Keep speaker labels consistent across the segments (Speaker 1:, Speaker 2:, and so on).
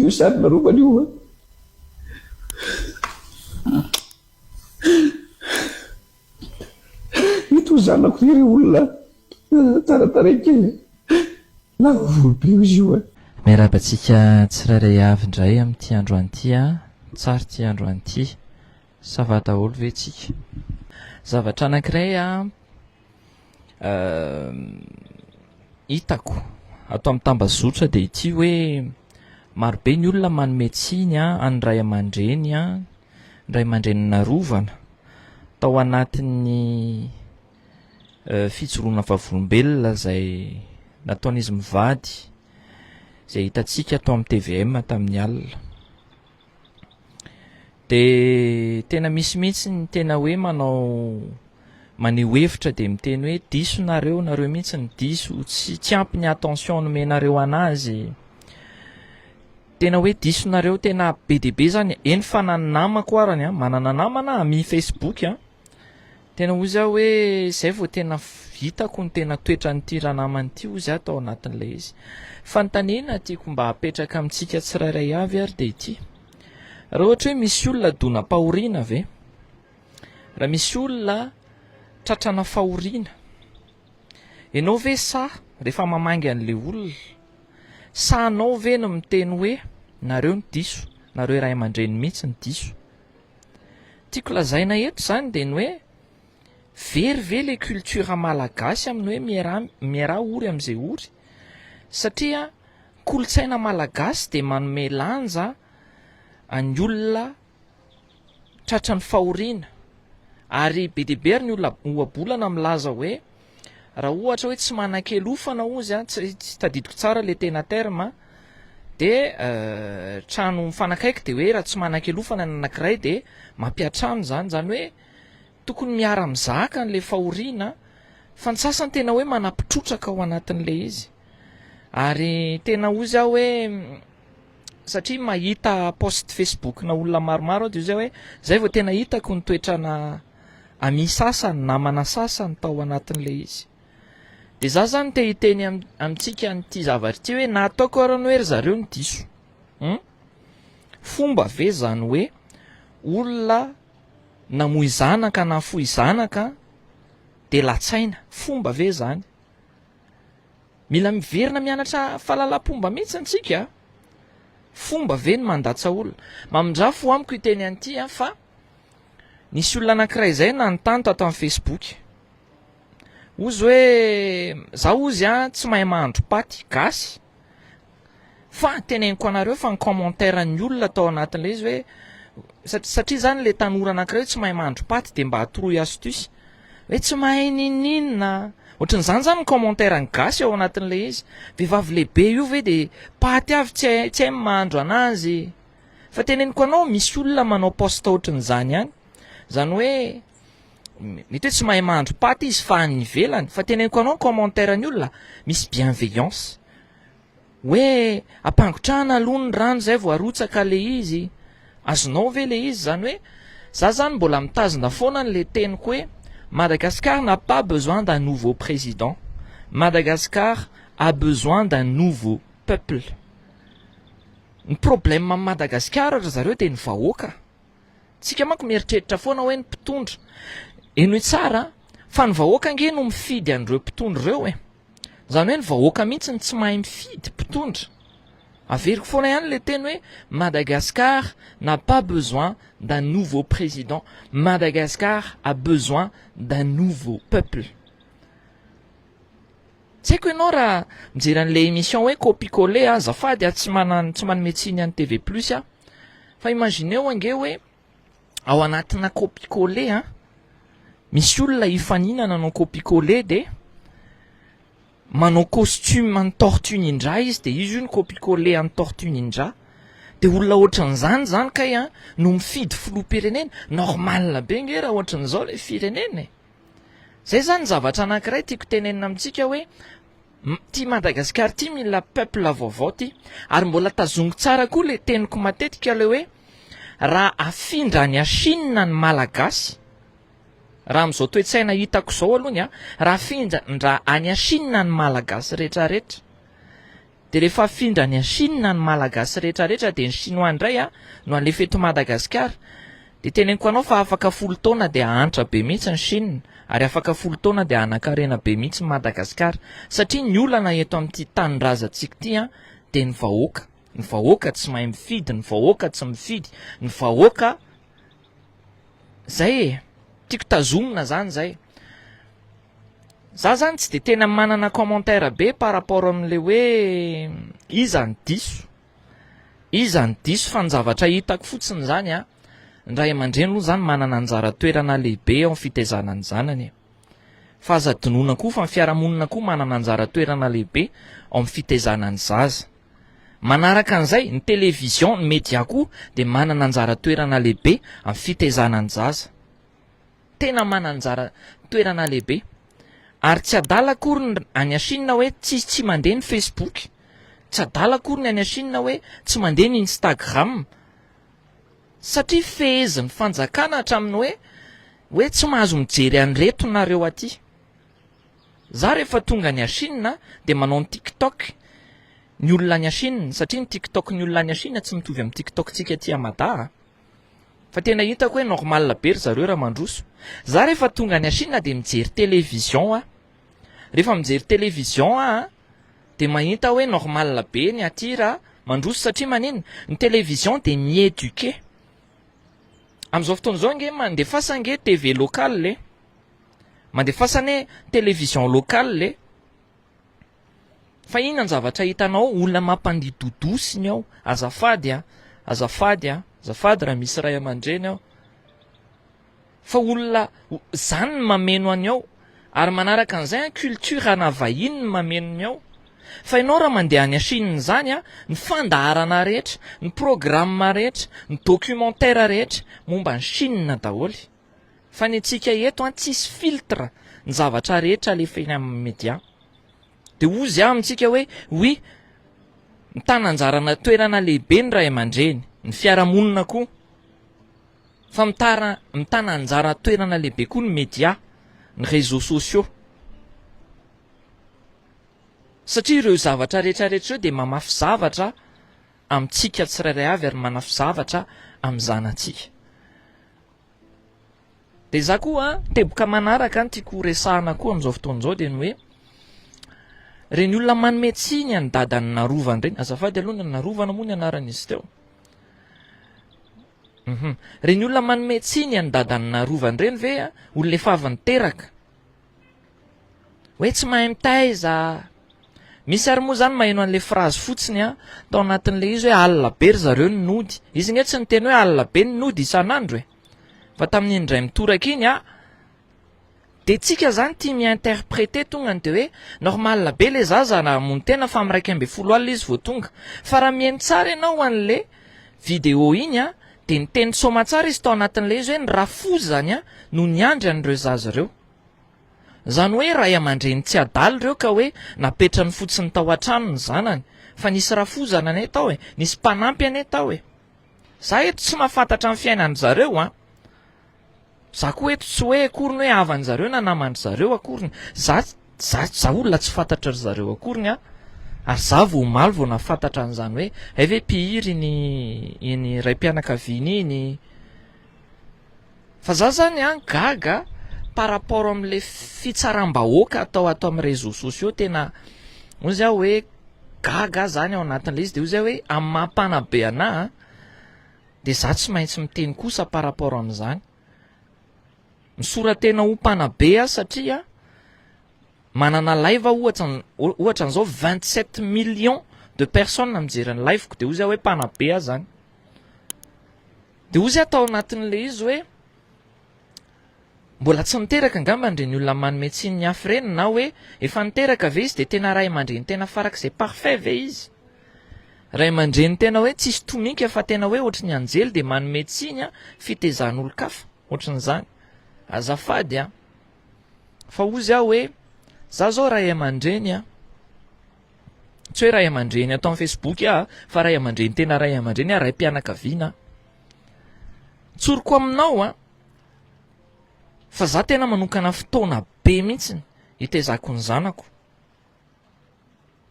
Speaker 1: io sary narovana io a. Ito zanako ity ry olona tsara tarehy kely e. Lava volo be io izy io a.
Speaker 2: Miarahaba antsika tsirairay avy indray amin'ity androany ity a! Tsara ity androany ity. Ça va daholo ve tsika? Zavatra anankiray a hitako ato amin'ny tambazotra dia ity hoe marobe ny olona manome tsiny an'ny ray aman-dreny, ny ray aman-dreny narovana tao anatin'ny fijoroana vavolombelona izay nataon'izy mivady izay hitantsika tao amin'ny tvm tamin'ny alina. Dia tena misy mihitsy ny tena hoe manao maneho hevitra dia miteny hoe diso nareo, nareo mihitsy no diso, tsy tsy ampy ny attention nomenareo anazy. Tena hoe diso nareo, tena be dia be zany, eny fa na ny namako arany an, manana namana ami Facebook an, tena hozy aho hoe zay vao tena hitako ny tena toetran'ity ranamana ity hozy aho tao anatin'ilay izy. Fanontaniana tiako mba hapetraka amintsika tsirairay avy ary dia ity. Raha ohatra hoe misy olona donam-pahoriana ve? Raha misy olona tratrana fahoriana, ianao ve sahy rehefa mamangy an'ilay olona, sahinao ve ny miteny hoe nareo no diso, nareo ray aman-dreny mihitsy no diso? Tiako lazaina eto izany dia ny hoe very ve ilay culture malagasy amin'ny hoe miaraha miaraha ory amin'izay ory? Satria kolontsaina malagasy dia manome lanja an'ny olona tratran'ny fahoriana ary be dia be ary ny olona ohabolana milaza hoe raha ohatra hoe tsy manan-kelofana ozy an, tsy tsy tadidiko tsara le tena terme de trano mifanakaiky de hoe raha tsy manan-kelofana ny anankiray de mampiantrano zany, zany hoe tokony miara-mizaka an'le fahoriana fa ny sasany tena hoe manampitrotraka ao anatin'le izy ary tena ozy aho hoe satria mahita post Facebook na olona maromaro aho dia hoy hoe zay vao tena hitako ny toetrana amis sasany, namana sasany tao anatin'ilay izy. Dia za zany te hiteny amintsika an'ity zavatra ity hoe na ataoko ary ny hoe ry zareo no diso. Hum? Fomba ve zany hoe olona namoy zanaka na foy zanaka dia latsaina? Fomba ve zany? Mila miverina mianatra fahalalam-pomba mihitsy antsika. Fomba ve ny mandatsa olona? Mamindrafo fo amiko hiteny an'ity an fa nisy olona anankiray izay nanontany tato amin'ny Facebook. Ozy hoe za ozy an tsy mahay mahandro paty gasy. Fa teneniko anareo fa ny commentaire ny olona tao anatin'ilay izy hoe satria zany le tanora anankiray hoe tsy mahay mahandro paty de mba atoroy astuce hoe tsy mahay ninoninona ohatran'izany zany ny commentaire ny gasy ao anatin'ilay izy vehivavy lehibe io ve de paty avy tsy hay tsy hay mahandro anazy fa teneniko anao misy olona manao post ohatran'izany ihany zany hoe mety hoe tsy mahay mahandro paty izy fa any ivelany fa teneniko anao ny commentaire ny olona misy bienveillance Hoe ampangotrahana aloha ny rano zay vao arotsaka le izy, azonao ve le izy? Zany hoe za zany mbola mitazona foana an'le teniko hoe Madagascar n'a pas besoin d'un nouveau président, Madagascar a besoin d'un nouveau peuple. Ny problème amin'i Madagasikara ry zareo dia ny vahoaka. Tsika manko mieritreritra foana hoe ny mpitondra. Henoy tsara fa ny vahoaka ange no mifidy an'ireo mpitondra ireo e. Izany hoe ny vahoaka mihitsy no tsy mahay mifidy mpitondra. Averiko foana ihany ilay teny hoe Madagascar n'a pas besoin d'un nouveau président, Madagascar a besoin d'un nouveau peuple. Tsy haiko ianao raha mijery an'ilay émission hoe copie coller a, azafady a, tsy manan tsy manome tsiny an'ny TV plus aho. Fa imagineo ange hoe ao anatina copie coller a, misy olona hifaninana hanao copie coller de manao costume an'i Tortue Ninja izy de izy io ny copie coller an'i Tortue Ninja. De olona ohatran'izany zany kay a no mifidy filoham-pirenena, normal be nge raha ohatran'izao le firenena e. Zay zany zavatra anankiray tiako tenenina amintsika hoe ty Madagascar ty mila peuple vaovao ty ary mbola tazongo tsara koa le teniko matetika le hoe raha afindra any Chine ny Malagasy raha amin'izao toe-tsaina hitako izao aloha ny a raha afindra any Chine ny Malagasy retraretra. Dia rehefa afindra any Chine ny Malagasy rehetra rehetra dia ny Chinois indray no alefa eto Madagasikara. Dia teneniko anao fa afaka folo taona dia hahantra be mihitsy ny Chine ary afaka folo taona dia hanankarena be mihitsy Madagasikara. Satria ny olana eto amin'ity tanindrazantsika ity dia ny vahoaka. Ny vahoaka tsy mahay mifidy, ny vahoaka tsy mifidy, ny vahoaka zay e. Tiako tazomina zany zay. Za zany tsy de tena manana commentaire be par rapport amin'le hoe iza ny diso, iza ny diso fa ny zavatra hitako fotsiny zany a, ny ray aman-dreny aloha zany manana anjara toerana lehibe ao amin'ny fitaizana ny zanany e. Fa aza adinoina koa fa ny fiarahamonina koa manana anjara toerana lehibe ao amin'ny fitaizana ny zaza. Manaraka an'izay, ny télévision, ny média koa dia manana anjara toerana lehibe amin'ny fitaizana ny zaza. Tena manana anjara toerana lehibe. Ary tsy adala akory ny any Chine hoe tsisy tsy mandeha ny Facebook. Tsy adala akory ny any Chine hoe tsy mandeha ny Instagram. Satria fehezin'ny fanjakana hatramin'ny hoe hoe tsy mahazo mijery an'ireto nareo aty. Za rehefa tonga any Chine dia manao ny TikTok ny olona any Chine satria ny TikTok ny olona any Chine tsy mitovy amin'ny TikTok tsika aty Mada a. Fa tena hitako hoe normal be ry zareo raha mandroso. Za rehefa tonga any Chine dia mijery télévision aho. Rehefa mijery télévision aho dia mahita hoe normal be ny aty raha mandroso satria maninona? Ny télévision dia mi-éduquer. Amin'izao fotoana izao ange mandefasa ange TV locale e. Mandefasa anie télévision locale e. Fa inona ny zavatra hitanao olona mampandihy dodosiny ao? Azafady a! Azafady a! Azafady raha misy ray aman-dreny ao. Fa olona zany ny mameno any ao. Ary manaraka an'izay an, culture ana vahiny ny mameno ny ao. Fa ianao raha mandeha any Chine izany an, ny fandaharana rehetra, ny programme rehetra, ny documentaire rehetra momba an'i Chine daholo. Fa ny antsika eto an tsisy filtre ny zavatra rehetra alefa eny amin'ny media. Dia hozy aho amintsika hoe oui, mitana anjarana toerana lehibe ny ray aman-dreny, ny fiarahamonina koa. Fa mitara mitana anjara toerana lehibe koa ny media, ny réseaux sociaux. Satria ireo zavatra rehetra rehetra ireo dia mamafy zavatra amintsika tsirairay avy ary manafy zavatra amin'ny zanatsika. Dia za koa teboka manaraka ny tiako horesahana koa amin'izao fotoana izao dia ny hoe ireny olona manome tsiny an'i dadan'i Narovana ireny, azafady aloha ny Narovana moa ny anaran'izy teo. Mhm. Ireny olona manome tsiny an'i dadan'i Narovana ireny ve olona efa avy niteraka? Hoe tsy mahay mitaiza. Misy ary moa zany maheno an'le phrase fotsiny an, tao anatin'le izy hoe alina be ry zareo no nody. Izy nge tsy niteny hoe alina be ny nody isan'andro e. Fa tamin'iny indray mitoraka iny an, de tsika zany tia mi-interpreter tonga de hoe normal be le zaza raha hamono tena fa amin'ny 11 alina izy vao tonga. Fa raha mihaino tsara ianao an'le vidéo iny an, de niteny soamatsara izy tao anatin'le izy hoe ny rafozany an no niandry an'ireo zaza ireo. Izany hoe ray aman-dreny tsy adala ireo ka hoe napetrany fotsiny tao an-trano ny zanany fa nisy rafozana anie tao e, nisy mpanampy anie tao e. Za eto tsy mahafantatra ny fiainan-dry zareo an. Za koa eto tsy hoe akoriny hoe havan-dry zareo na naman-dry zareo akoriny. Za za za olona tsy fantatry ry zareo akoriny an. Ary za vao omaly vao nahafantatra an'izany hoe hay ve mpihiry iny iny raim-pianakaviana iny. Fa za zany an gaga par rapport amle fitsaram-bahoaka atao ato amin'ny réseaux sociaux tena hozy aho hoe gaga aho zany ao anatin'le izy de hozy aho hoe amin'ny maha mpanabe anahy de za tsy maintsy miteny kosa par rapport amin'izany. Misora-tena ho mpanabe aho satria manana live aho ohatra ohatra an'izao 27 millions de personnes mijery ny live-ko de hozy aho hoe mpanabe aho zany. Dia hozy aho tao anatin'ilay izy hoe, mbola tsy niteraka angamba ireny olona manome tsiny ny hafa ireny na hoe efa niteraka ve izy dia tena ray aman-dreny tena farak'izay parfait ve izy? Ray aman-dreny tena hoe tsisy tomika fa tena hoe ohatry ny anjely dia manome tsiny an fitezan'olon-kafa ohatrin'izany. Azafady an! Fa hozy aho hoe, za zao ray aman-dreny an! Tsy hoe ray aman-dreny ato amin'ny Facebook aho fa ray aman-dreny tena ray aman-dreny aho, raim-pianakaviana aho. Tsoriko aminao an, fa za tena manokana fotoana be mihitsiny hitaizako ny zanako.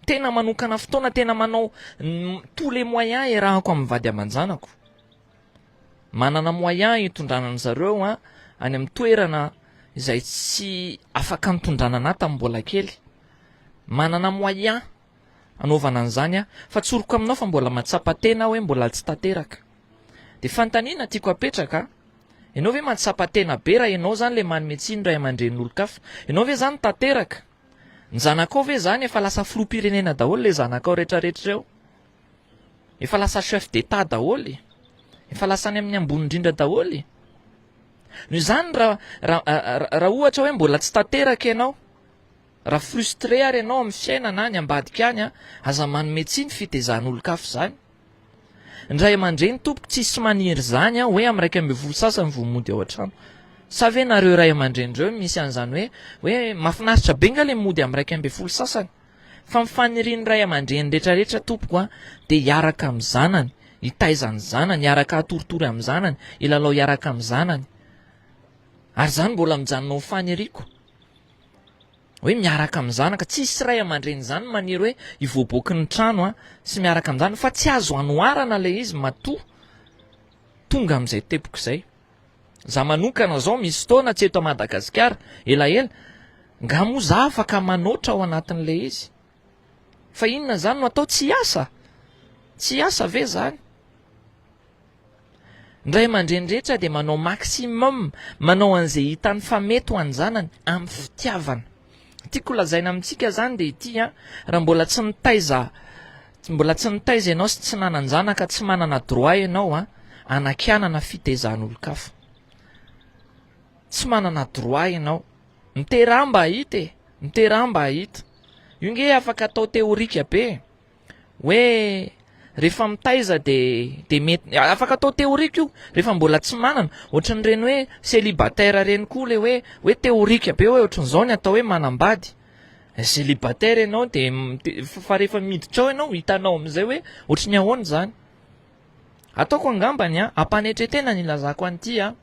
Speaker 2: Tena manokana fotoana, tena manao tous les moyens iarahako amin'ny vady aman-janako. Manana moyen hitondrana an zareo an any amin'ny toerana izay tsy afaka nitondrana anah tamin'ny mbola kely. Manana moyen anaovana an'izany aho. Fa tsoriko aminao fa mbola mahatsapa tena aho hoe mbola tsy tanteraka. Dia fanontaniana tiako apetraka, ianao ve mahatsapa tena be raha ianao izany ilay manome tsiny ray aman-drenin'olon-kafa? Ianao ve izany tanteraka? Ny zanakao ve izany efa lasa filoham-pirenena daholo ilay zanakao rehetrarehetra ireo? Efa lasa chef d'Etat daholo e! Efa lasa any amin'ny ambony indrindra daholo e! Noho izany raha raha ohatra hoe mbola tsy tanteraka ianao, raha frustré ary ianao amin'ny fiainana any ambadika any, aza manome tsiny fitezan'olon-kafa izany. Ny ray aman-dreny tompoko tsisy maniry izany hoe amin'ny 11 sasany vao mody ao an-trano. Sa ve nareo ray aman-dreny ireo misy an'izany hoe hoe mahafinaritra be nga le mody amin'ny 11 sasany? Fa ny fanirian'ny ray aman-dreny rehetrarehetra tompoko a, dia hiaraka amin'ny zanany, hitaiza ny zanany, hiaraka hatoritory amin'ny zanany, hilalao hiaraka amin'ny zanany. Ary izany mbola mijanona ho faniriako. Hoe miaraka amin'ny zanaka, tsisy ray aman-dreny izany maniry hoe hivoaboaky ny trano a, sy miaraka amin'ny zanany, fa tsy azo anoharana ilay izy matoa tonga amin'izay teboka izay. Za manokana zao misy fotoana tsy eto Madagasikara, elaela, nga moa za afaka manoatra ao anatin'le izy? Fa inona zany no atao tsy hiasa? Tsy hiasa ve zany? Ny ray aman-dreny rehetra dia manao maximum, manao an'izay hitany fa mety ho an-janany amin'ny fitiavana. Tiako lazaina amintsika zany dia ity an, raha mbola tsy nitaiza mbola tsy nitaiza ianao sy tsy nanan-janaka, tsy manana droit ianao an, hanakianana fitezan'olon-kafa. Tsy manana droit ianao. Miteraha mba hahita e, miteraha mba hahita. Io nge afaka atao théorique be e. Hoe rehefa mitaiza de de mety afaka atao théorique io rehefa mbola tsy manana ohatran'ireny hoe célibataire ireny koa le hoe hoe théorique be hoe ohatran'izao ny atao hoe manambady célibataire ianao de fa rehefa miditra ao ianao hitanao amin'izay hoe ohatry ny ahoana izany ataoko angambany a ampanetretena ny ilazako an'ity a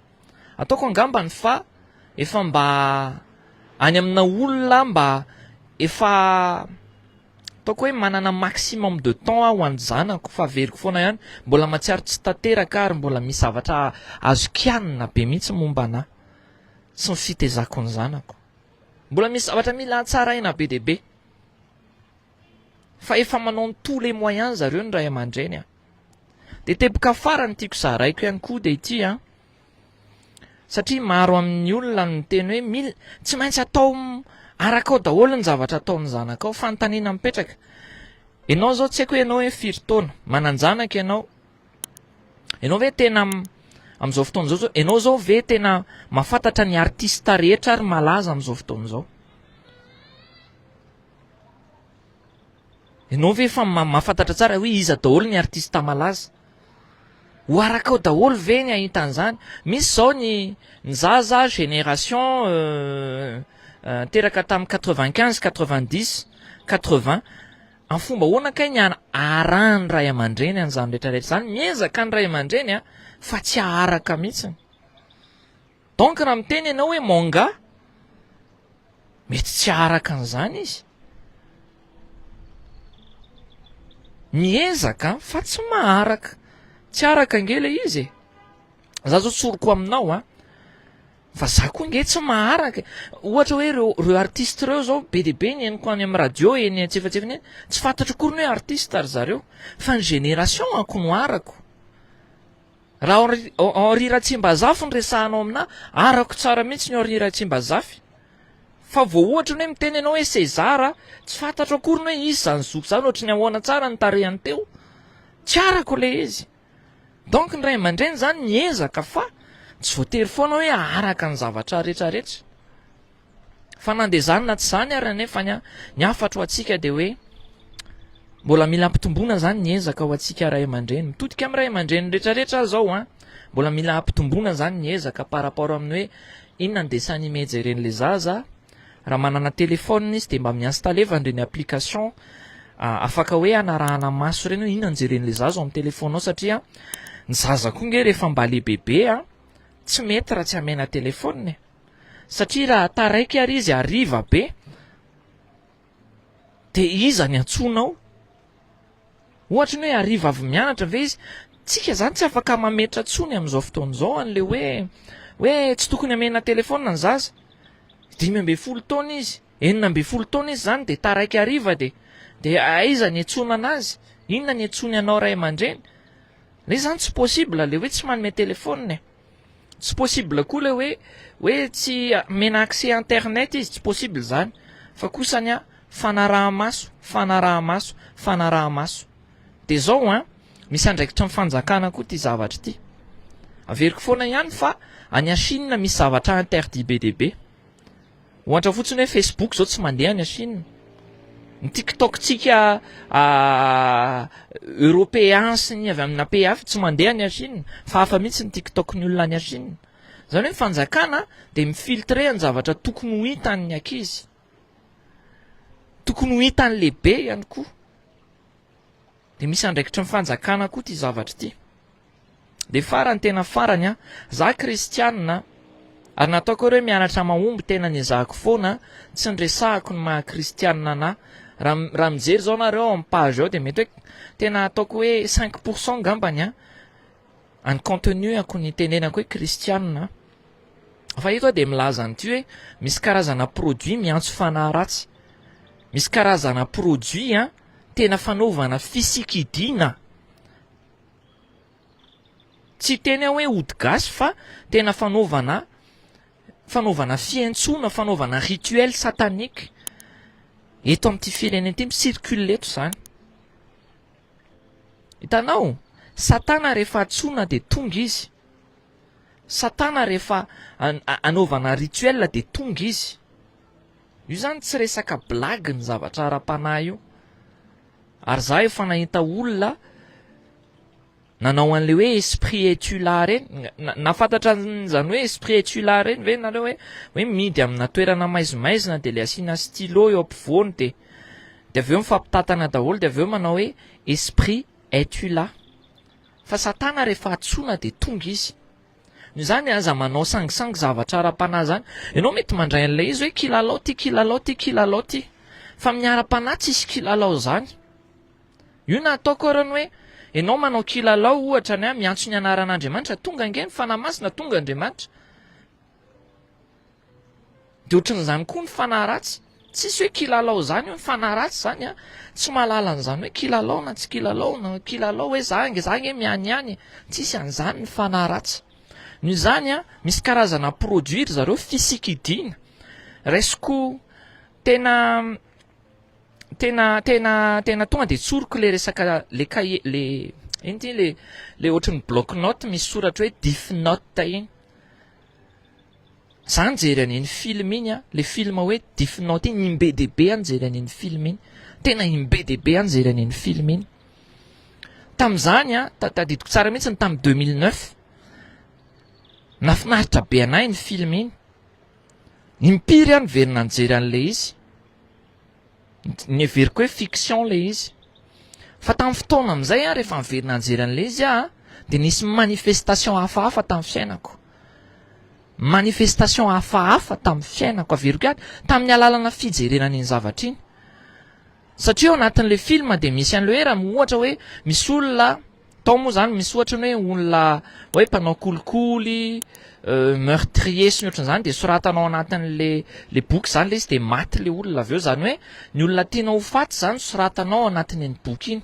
Speaker 2: Ataoko angambany fa efa mba any amina olona mba efa ataoko hoe manana maximum de temps aho ho an'ny zanako fa averiko foana ihany mbola mahatsiaro tsy tanteraka ary mbola misy zavatra azo kianina be mihitsy momba anah sy ny fitezako ny zanako. Mbola misy zavatra mila hatsaraina be dia be fa efa manao ny tous les moyens zareo ny ray aman-dreny a. Dia teboka farany tiako zaraiko ihany koa dia ity an, satria maro amin'ny olona no miteny hoe mila, tsy maintsy atao arakao daholo ny zavatra ataon'ny zanakao, fanontaniana mipetraka. Ianao izao tsy haiko hoe ianao hoe firy taona, manan-janaka ianao, ianao ve tena amin'izao fotoana izao zao, ianao izao ve tena mahafantatra ny artista rehetra ary malaza amin'izao fotoana izao? Ianao ve efa mahafantatra tsara hoe iza daholo ny artista malaza? Ho arakao daholo ve ny hahita an'izany? Misy izao ny ny zaza génération teraka tamin'ny 95, 90, 80. Amin'ny fomba ahoana kay ny aharahan'ny ray aman-dreny an'izany rehetra rehetra izany? Miezaka ny ray aman-dreny a, fa tsy haharaka mihitsy. Donc raha miteny ianao hoe mon gars, mety tsy haharaka an'izany izy. Miezaka fa tsy maharaka. Tsy araka ange ilay izy e. Za zao tsoriko aminao a, fa za koa nge tsy maharaka e. Ohatra hoe ireo ireo artiste ireo zao be dia be ny henoko any amin'ny radio eny antsefatsefany eny, tsy fantatro akory ny hoe artiste ry zareo, fa ny génération ako no arako. Raha Henri Henri Ratsimbazafy no resahanao aminà, arako tsara mihitsy ny Henri Ratsimbazafy. Fa vao ohatra ny hoe miteny ianao hoe César a, tsy fantatro akory ny hoe iza izany zoky izany, ohatry ny ahoana tsara ny tarehiny teo. Tsy arako ilay izy. Donc ny ray aman-dreny izany miezaka fa tsy voatery foana hoe haharaka ny zavatra rehetrarehetra. Fa na dia izany na tsy izany ary anefa ny ny hafatro ho antsika dia hoe mbola mila ampitomboana izany ny ezaka ho antsika ray aman-dreny. Mitodika amin'ny ray aman-dreny rehetrarehetra aho izao an. Mbola mila ampitomboana izany ny ezaka par rapport amin'ny hoe inona ny dessin animé jeren'ilay zaza. Raha manana téléphone izy dia mba mi-installer ireny application afaka hoe hanarahana maso ireny hoe inona ny jeren'ilay zaza ao amin'ny téléphone ao satria ny zaza koa nge rehefa mba lehibebe an, tsy mety raha tsy amena téléphone e. Satria raha taraiky ary izy hariva be. Dia iza ny antsoinao? Ohatry ny hoe hariva avy mianatra ve izy? Tsika zany tsy afaka mametra tsony amin'izao fotoana izao an'le hoe hoe tsy tokony amena telephone ny zaza. 15 taona izy, 16 taona izy zany dia taraiky hariva dia dia aiza ny antsoina anazy? Inona ny antsoiny anao ray aman-dreny? Le zany tsy possible le hoe tsy manome telephone e. Tsy possible koa le hoe hoe tsy omena accès internet izy, tsy possible zany. Fa kosany an, fanaraha-maso, fanaraha-maso, fanaraha-maso. De zao an, misy andraikitry ny fanjakana koa ty zavatra ity. Averiko foana ihany fa any Chine misy zavatra interdit be dia be. Ohatra fotsiny hoe Facebook zao tsy mandeha any Chine. Ny TikTok tsika européen sy ny avy amina pays hafa tsy mandeha any Chine fa hafa mihitsy ny TikTok ny olona any Chine. Zany hoe ny fanjakana dia mi-filtrer ny zavatra tokony ho hitan'ny ankizy. Tokony ho hitan'ny lehibe ihany koa. Dia misy andraikitry ny fanjakana koa ity zavatra ity. Dia farany tena farany an, za kristianina ary nataoko hoe mianatra mahomby tena niezahako foana, tsy niresahako ny maha kristianina anah. Raha raha mijery zao nareo ao amin'ny page ao dia mety hoe tena ataoko hoe 5% ngambany an, any contenu ako ny tenenako hoe kristianina. Fa eto aho dia milaza an'ity hoe misy karazana produit miantso fanahy ratsy. Misy karazana produit an, tena fanaovana fisikidiana. Tsy hiteny aho hoe ody gasy fa tena fanaovana fanaovana fiantsoana, fanaovana rituel satanique eto amin'ity firenena ity, mi-circule eto izany. Hitanao? Satana rehefa antsoina dia tonga izy. Satana rehefa anaovana rituel dia tonga izy. Io izany tsy resaka blague ny zavatra ara-panahy io. Ary za efa nahita olona nanao an'le hoe esprit es-tu là reny, nahafantatra an'izany hoe esprit es-tu là reny ve nareo hoe hoe mihidy amina toerana maizimaizina de le asiana stylo eo ampovoany de de avy eo mifampitantana daholo de avy eo manao hoe esprit es-tu là. Fa satana rehefa antsoina de tonga izy. Noho izany aza manao sangisangy zavatra ara-panahy zany. Ianao mety mandray an'ilay izy hoe kilalao ty, kilalao ty, kilalao ty. Fa amin'ny ara-panahy tsisy kilalao zany. Io na ataoko ary ny hoe ianao manao kilalao ohatra ny miantso ny anaran'Andriamanitra, tonga ange ny Fanahy Masina, tonga Andriamanitra. Dia ohatran'izany koa ny fanahy ratsy. Tsisy hoe kilalao izany io, ny fanahy ratsy izany an, tsy mahalala an'izany hoe kilalao na tsy kilalao na kilalao hoe za ange za ange mianiany. Tsisy an'izany ny fanahy ratsy. Noho izany an, misy karazana produit ry zareo fisikidiana. Raisiko tena tena tena tena tonga dia tsoriko le resaka le cahier le ino ty le le ohatran'ny bloc note misy soratra hoe diff note iny. Za nijery an'iny film iny an, le film hoe Dif Note iny, imbe dia be aho nijery an'iny film iny, tena imbe dia be aho nijery an'iny film iny. Tamin'izany an, tadidiko tsara mihitsy ny tamin'ny 2009, nahafinaritra be an'ahy iny film iny, impiry aho niverina nijery an'ilay izy. Neveriko hoe fiction ilay izy. Fa tamin'ny fotoana amin'izay aho rehefa niverina nijery an'ilay izy aho dia nisy manifestation hafahafa tamin'ny fiainako. Manifestation hafahafa tamin'ny fiainako, averiko ihany, tamin'ny alalana fijerena an'iny zavatra iny. Satria ao anatin'ilay film dia misy an'ilay hoe raha ohatra hoe misy olona Tao moa zany misy ohatra ny hoe olona hoe mpanao kolikoly, meurtrier sy ny ohatran'izany dia soratana ao anatin'le le boky zany le izy dia maty le olona avy eo, zany hoe ny olona tianao ho faty zany soratana ao anatin'iny boky iny.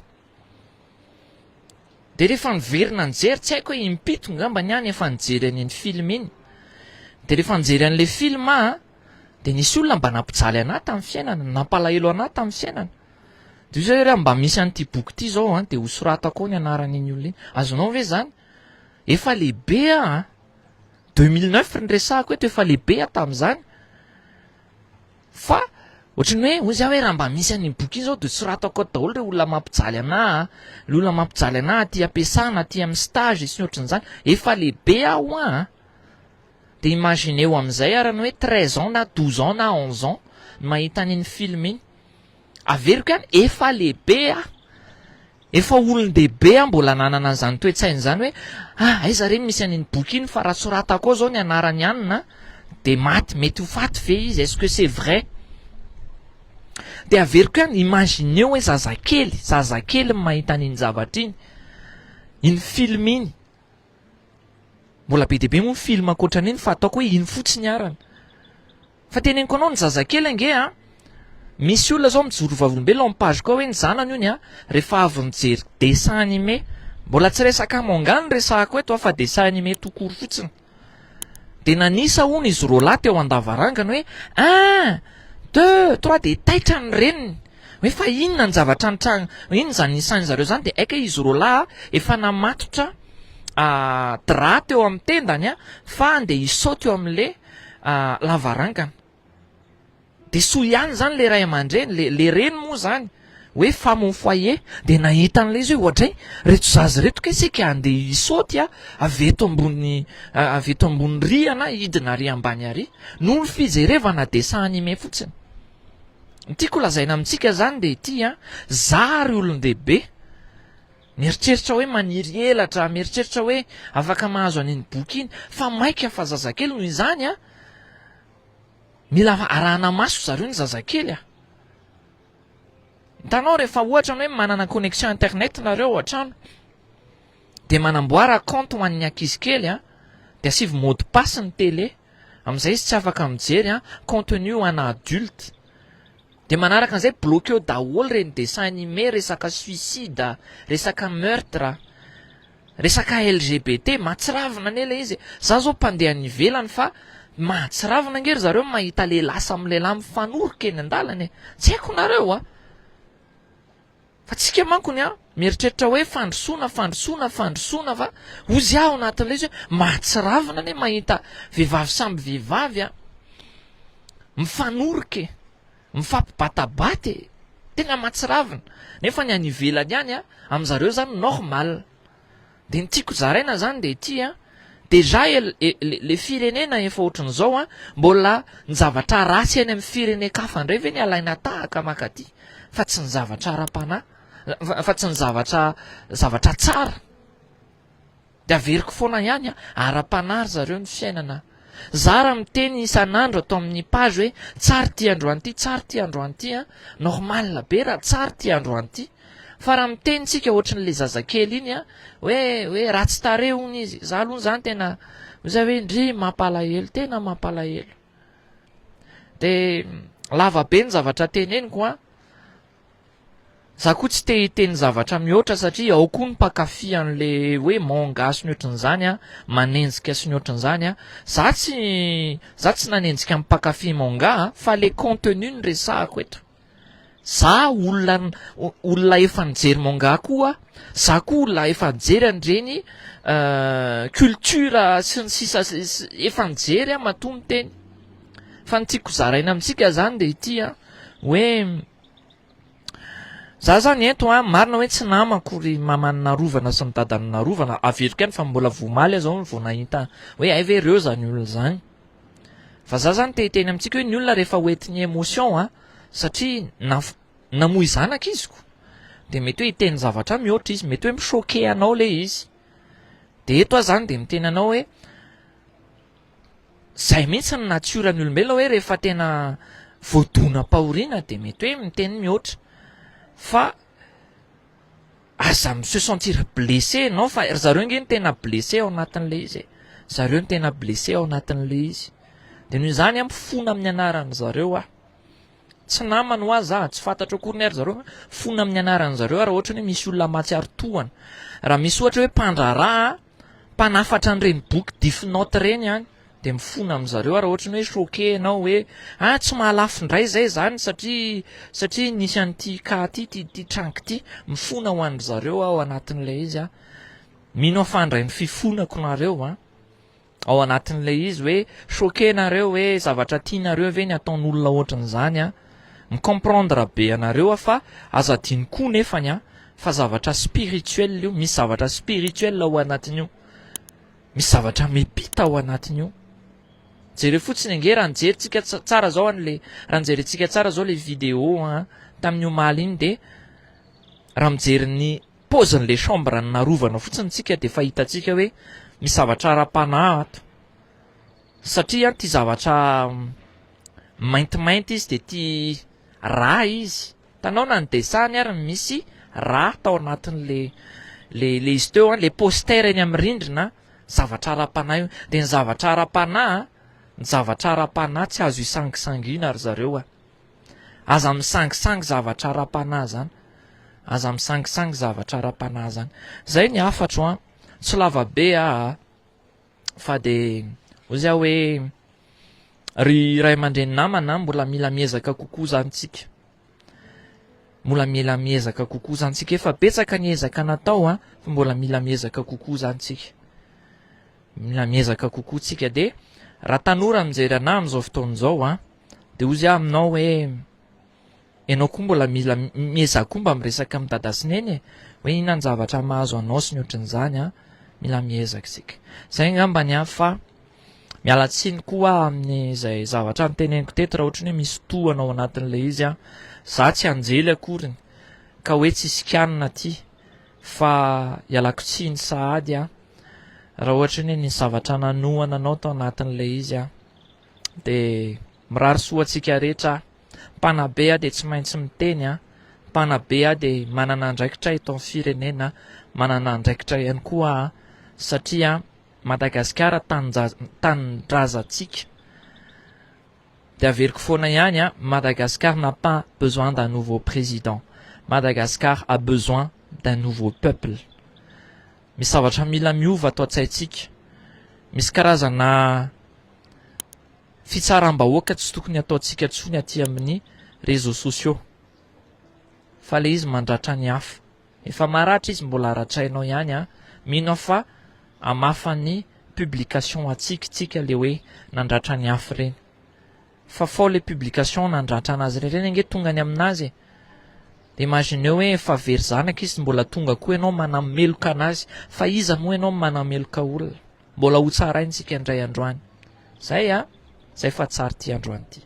Speaker 2: Dia rehefa niverina nijery, tsy haiko hoe impito ngambany aho no efa nijery an'iny film iny, dia rehefa nijery an'le film aho dia nisy olona mba nampijaly an'ahy tamin'ny fiainana, nampalahelo an'ahy tamin'ny fiainana. Dia hoy zay raha mba misy an'ity boky ity izao an, dia hosoratako ao ny anaran'iny olona iny. Azonao ve izany? Efa lehibe aho an! 2009 ny resahako eto, efa lehibe aho tamin'izany. Fa ohatran'ny hoe hoy za hoe raha mba misy an'iny boky iny izao dia soratako ao daholo ireo olona mampijaly anah an, ireo olona mampijaly anah aty am-piasana, aty amin'ny stage sy ny ohatran'izany. Efa lehibe aho an! Dia imaginez-o amin'izay ary ny hoe 13 ans na 12 ans na 11 ans ny mahita an'iny film iny. Averiko ihany, efa lehibe aho, efa olon-dehibe aho mbola nanana an'izany toe-tsaina izany hoe ah, aiza re misy an'iny boky iny fa raha soratako ao izao ny anaran'i anona dia maty, mety ho faty ve izy, est-ce que c'est vrai? Dia averiko ihany, imagineo hoe zazakely, zazakely ny mahita an'iny zavatra iny, iny film iny. Mbola be dia be moa ny film ankoatran'iny fa ataoko hoe iny fotsiny arany. Fa teneniko anao ny zazakely ange a, misy olona zao mijoro vavolombelona ao amin'ny page ko hoe ny zanany ony a, rehefa avy nijery dessin animé, mbola tsy resaka manga no resahako eto a fa dessin animé tout court fotsiny. Dia nanisa hono izy roalahy teo an-davarangana hoe un, deux, trois dia taitra ny reniny hoe fa inona ny zavatra nitranga, inona izany nisain'ny zareo izany dia aika izy roalahy efa namatotra drap teo amin'ny tendany fa andeha hisaoty eo amin'ilay lavarangana. Dia soa ihany izany ilay ray aman-dreny, le le reny moa izany hoe femme au foyer dia nahita an'ilay izy hoe oadray, ireto zaza ireto kay saika handeha hisaoty avy eto ambony avy eto ambony rihana hidina ary ambany ary noho ny fijerevana dessin animé fotsiny. Ny tiako lazaina amintsika izany dia ity an, za ry olon-dehibe mieritreritra hoe maniry elatra, mieritreritra hoe afaka mahazo an'iny boky iny fa maika fa zazakely noho izany an, Mila arahana maso zareo ny zazakely a! Hitanao rehefa ohatra ny hoe manana connexion internet nareo ao an-trano dia manamboara compte ho an'ny ankizy kely a, dia asivo mot de passe ny télé, amin'izay izy tsy afaka mijery a contenu ho ana adulte. Dia manaraka an'izay bloqueo daholo ireny dessin animé resaka suicide, resaka meurtre. Resaka LGBT, mahatsiravina anie ilay izy e! Za zao mpandeha any ivelany fa mahatsiravina ange ry zareo mahita lehilahy samy lehilahy mifanoroka eny an-dalana e! Tsy haiko nareo a! Fa tsika mankony a, mieritreritra hoe fandrosoana, fandrosoana, fandrosoana fa hozy aho anatin'ilay izy hoe mahatsiravina anie mahita vehivavy samy vehivavy a! Mifanoroka e! Mifampibatabata e! Tena mahatsiravina. Nefa ny any ivelany any a, amin'zareo zany normal. De ny tiako zaraina zany de ity a, déjà el le firenena efa ohatran'izao a, mbola ny zavatra ratsy any amin'ny firenen-kafa indray ve ny alaina tahaka mankaty fa tsy ny zavatra ara-panahy, fa tsy ny zavatra zavatra tsara. Dia averiko foana ihany a, ara-panahy ry zareo ny fiainana. Za raha miteny isan'andro ato amin'ny page hoe tsara ity androany ity, tsara ity androany ity a, normal be raha tsara ity androany ity. Fa raha miteny tsika ohatran'ilay zazakely iny a, hoe hoe ratsy tarehy hono izy, za aloha zany tena zay hoe ndry mampalahelo, tena mampalahelo. Dia lava be ny zavatra teneniko a. Za koa tsy te hiteny zavatra mihoatra satria ao koa ny mpankafy an'le hoe manga sy ny ohatran'izany an, manenjika sy ny ohatran'izany an, za tsy za tsy nanenjika ny mpankafy manga an, fa le contenu no resahako eto, za olona olona efa nijery manga koa aho, za koa olona efa nijery an'ireny culture sy ny sisa efa nijery aho matoa miteny, fa ny tiako zaraina amintsika zany de ity an, hoe Za zany ento an, marina hoe tsy namako ry maman'i Narovana sy ny dadan'i Narovana, averiko ihany fa mbola vao omaly aho zao vao nahita hoe hay ve reo zany olona zany. Fa za zany te hiteny amintsika hoe ny olona rehefa ho entin'ny émotion an, satria naf- namoy zanaka izy ko, de mety hoe hiteny zavatra mihoatra izy, mety hoe mi-choquer anao le izy. De eto aho zany de miteny anao hoe Zay mihitsy ny natiora ny olombelona hoe rehefa tena voadonam-pahoriana dia mety hoe miteny mihoatra fa aza mi se sentir blessé ianao fa ry zareo nge no tena blessé ao anatin'ilay izy e, zareo no tena blessé ao anatin'ilay izy, dia noho izany aho mifona amin'ny anaran'ny zareo aho, tsy namany hoa za, tsy fantatro akory ny ary zareo fa mifona amin'ny anaran'ny zareo aho raha ohatra hoe misy olona mahatsiaro tohana, raha misy ohatra hoe mpandraharaha mpanafatra an'ireny boky dify note ireny any dia mifona amin'zareo aho raha ohatra ny hoe choqué ianao hoe ah tsy mahalafo indray izay izany satria satria nisy an'ity cas ity ity ity tranga ity, mifona ho an-dry zareo aho anatin'ilay izy ah, mino aho fa handray ny fifonako nareo an, ao anatin'ilay izy hoe choqué nareo hoe zavatra tianareo ve ny ataon'olona ohatran'izany an, Mi-comprendre be anareo aho fa aza adino koa nefany an fa zavatra spirituel io, misy zavatra spirituel ao anatin'io, misy zavatra mipita ao anatin'io. Jereo fotsiny ange raha nijery tsika tsara zao an'le raha nijerentsika tsara zao le vidéo an tamin'ny omaly iny de raha mijery ny paozin'le chambre narovana fotsiny tsika de efa hitantsika hoe misy zavatra ara-panahy ato. Satria an ty zavatra maintimainty izy de ty Rà izy. Hitanao na ny dessin-ny ary misy rà tao anatin'le le le izy teo an, le poster eny amin'ny rindrina, zavatra ara-panahy io. Dia ny zavatra ara-panahy, ny zavatra ara-panahy tsy azo isangisangiana ry zareo a. Aza misangisangy zavatra ara-panahy zany. Aza misangisangy zavatra ara-panahy zany. Zay ny hafatro an. Tsy lava be aho a. Fa dia hoy aho hoe ry ray aman-dreny namana mbola mila miezaka kokoa zany tsika. Mbola mila miezaka kokoa zany tsika. Efa betsaka ny ezaka natao an, fa mbola mila miezaka kokoa zany tsika. Mila miezaka kokoa tsika dia raha tanora mijery anah amin'izao fotoana izao an, dia hozy aho aminao hoe ianao koa mbola mila miezaha koa mba miresaka amin'i dada sy neny e, hoe inona ny zavatra mahazo anao sy ny ohatran'izany an, mila miezaka isika. Izay angamba ny ahy fa miala tsiny koa aho amin'izay zavatra noteneniko teto raha ohatra ny hoe misy tohana ao anatin'ilay izy an, za tsy anjely akoriny ka hoe tsisy kianina aty fa ialako tsiny sahady an, raha ohatra ny hoe nisy zavatra nanohana anao tao anatin'ilay izy an, dia mirary soa antsika rehetra aho. Mpanabe aho dia tsy maintsy miteny an, mpanabe aho dia manana andraikitra eto amin'ny firenena, manana andraikitra ihany koa aho satria Madagasikara tanindrazantsika. Dia averiko foana ihany an, Madagascar n'a pas besoin d'un nouveau président, Madagascar a besoin d'un nouveau peuple. Misy zavatra mila miova ato an-tsaintsika. Misy karazana fitsaram-bahoaka tsy tokony ataontsika intsony aty amin'ny réseaux sociaux. Fa le izy mandratra ny hafa. Efa maratra izy mbola ratrainao ihany an. Mino aho fa hamafa ny publication antsika tsika le hoe nandratra ny hafa ireny. Fafao le publication nandratra anazy ireny, ireny ange tonga any aminazy e. Imagineo hoe efa very zanaka izy mbola tonga koa ianao manameloka anazy, fa iza moa ianao manameloka olona? Mbola ho tsaraintsika indray androany. Zay a, zay fa tsara ity androany ity.